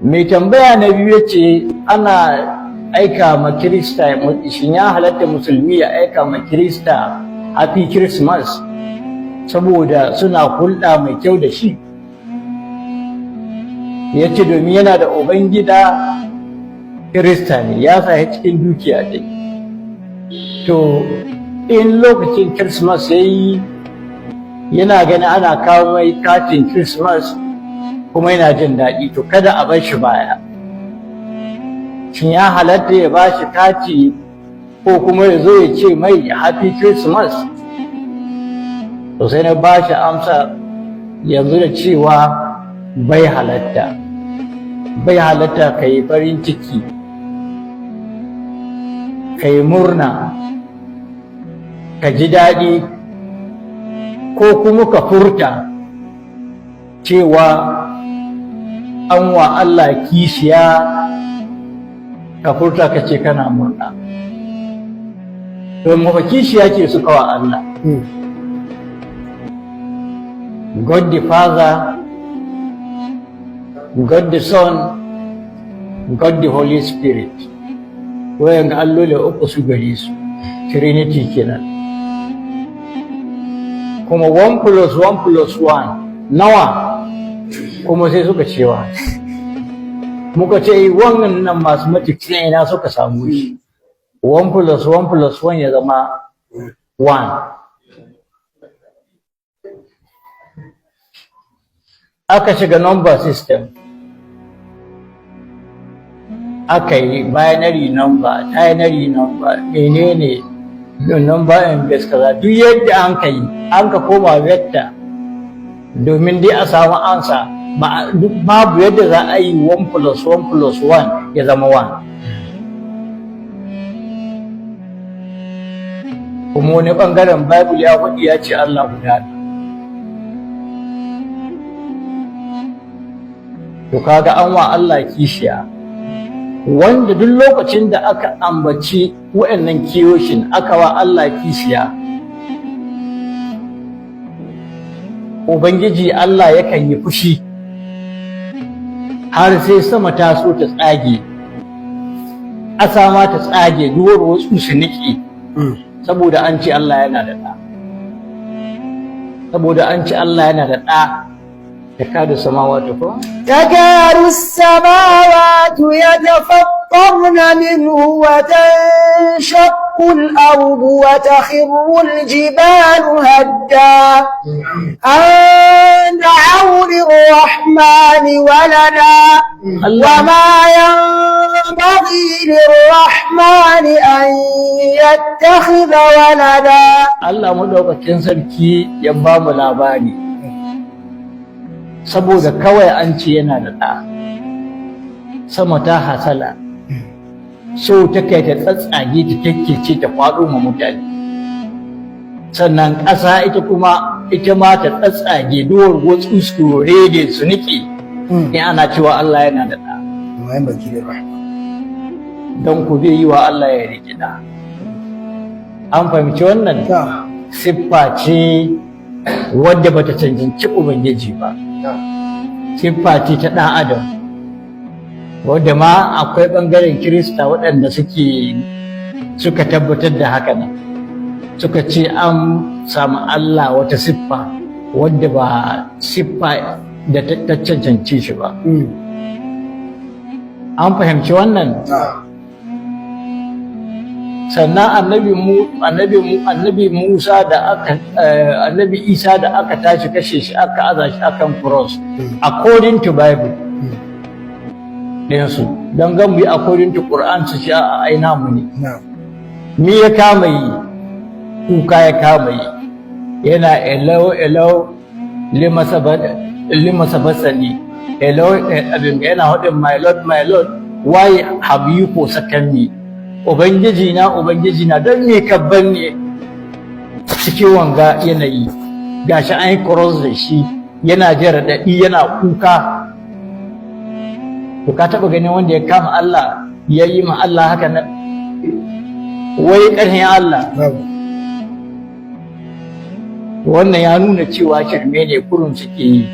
Mai tambaya na biyu ce, ana aika ma Kirista, shin ya halatta musulmi ya aika ma Kirista "Happy Christmas" saboda suna hulɗa mai kyau da shi? Ya ce domin yana da ubangida Kirista ne, ya sa cikin dukiya ɗai. To, in lokacin Christmas ya yi, yana gani ana kawo mai katin Christmas kuma yana jin daɗi, to kada a bar shi baya. Shin ya halatta ya ba shi kati ko kuma ya zo ya ce mai "Happy Christmas"? To, sai na ba shi amsa yanzu da cewa bai halatta. Bai halatta ka yi farin ciki, ka yi murna, ka ji daɗi, ko kuma ka furta cewa an wa Allah kishiya, ka furta ka ce kana murna. Domin fa kishiya ce suka wa Allah. God the Father, God the Son, God the Holy Spirit. Wayan alloli uku su gari su, Trinity kenan. Kuma 1 plus 1 plus 1 nawa? Kuma sai suka cewa muka ce wannan nan mathematics ne, ina suka samu shi 1 plus 1 plus 1 ya zama 1? Aka shiga number system, aka yi binary number, ternary number, menene, number and base kaza, duk yadda an ka yi, an ka koma vector domin dai a samu ansa. Duk babu yadda za a yi 1 plus 1 plus 1 ya zama 1. Kuma wani ɓangaren Bible ya faɗi, ya ce Allah guda ne. To, kaga an wa Allah kishiya, wanda duk lokacin da aka ambaci wa'annan kiyoshin aka wa Allah kishiya, Ubangiji Allah yakan yi fushi har sai sama ta so ta tsage, ƙasa ma ta tsage, duwar wasu su niƙe, saboda an ce Allah yana da ɗa. Saboda an ce Allah yana da ɗa, تكاد السماوات تكاد السماوات يتفطرن منه وتنشق الأرض وتخر الجبال هدا أن دعوا للرحمن ولدا وما ينبغي للرحمن أن يتخذ ولدا. Allah madaukakin sarki ya ba mu labari, saboda kawai an ce yana da ɗa, sama ta hasala, so ta kai ta tsatsage, ta kekkece, ta faɗo ma mutane. Sannan ƙasa ita kuma, ita ma ta tsatsage, duwar wasu su rede, su niƙe, in ana cewa Allah yana da ɗa. Don ku bai yi wa Allah ya riƙi ɗa. An fahimci wannan? Siffa ce wadda bata cancanci Ubangiji ba, siffa ce ta ɗan adam, wadda ma akwai ɓangaren Kirista waɗanda suka tabbatar da haka nan, suka ce an samu Allah wata siffa wadda ba siffa da ta cancanci shi ba. An fahimci wannan? Sannan annabi Musa da aka annabi Isa da aka tashi kashe shi, aka aza shi akan cross, according to Bible ɗinsu, don gan mu yi according to Quran su ce a aina mu ne. Me ya kama yi? Kuka ya kama yi, yana "Eloi, Eloi, lima sabaqtani?" Eloi, abin yana hudin "My Lord, my Lord, why have you forsaken me?" Ubangiji na, Ubangiji na, don me ka bar ni cikin wanga yanayi? Gashi an yi cross da shi, yana jin raɗaɗi, yana kuka. To, ka taɓa ganin wanda ya kama Allah ya yi ma Allah haka nan, wai ƙarfin Allah? Wannan ya nuna cewa shirme ne kurun suke yi.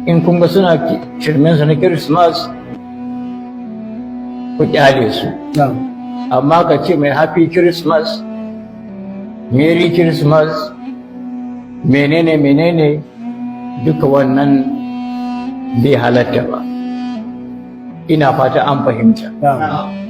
In kun ga suna shirmen su na Christmas, Ku kyale su. Amma ka ce mai "Happy Christmas", "Merry Christmas", menene menene, duka wannan bai halatta ba. Ina fata an fahimta. Na'am.